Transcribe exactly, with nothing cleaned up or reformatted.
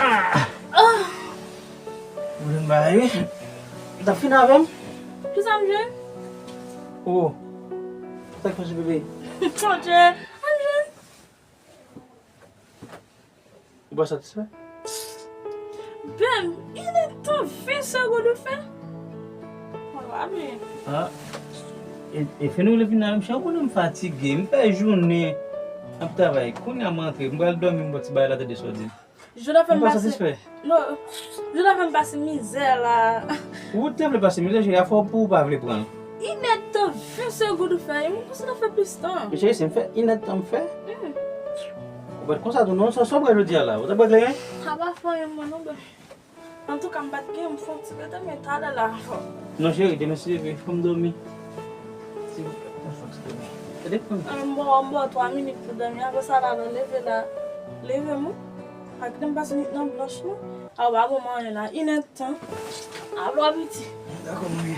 Ah! Ou jwenn bagay, wi. Ou t ap fini avè m? Kisa m jwenn? Oh. Sa k pase, bebe? Mon Dieu, m jwenn. Ou pa satisfè? Ben, il est temps, ven segonn ou fè. Mwen pa byen. Ah. E, e fini ou vle vin la, menm chan, ou konnen m fatige, m fè jounen ap travay. Kounye a m rantre, m pral dòmi, m bò ti bagay la, tande sa w di. Jonathan m pase. Non, Jonathan m pase mizè la. Ou te vle pase mizè, cheri, a fò pou ou pa vle pran l. Inèdtan, ven segonn ou fè, mwen panse ta fè plis tan. Men cheri, se m fè, inèdtan m fè. Hmm. Ou pa t konsa tou non, sa w pral jodi a la, ou t ap regle yen? Sa pa fè anyen mwen non, bebe. Antouka, m pa t gen, m fè yon ti rete, men talè la ankò. Non, cheri, demen si Dye vle, fò m dòmi. Si Dye vle, fò m dòmi. Gade pou m. Ah, m ba w, m ba w twa minit pou dòmi. Apre sa, la, la, leve la. Leve, mwen. Pa kite m pase nwit nan blanch, non. A, w pa ban m anyen la. Inèdtan. Alò, piti. Dakò, manmi.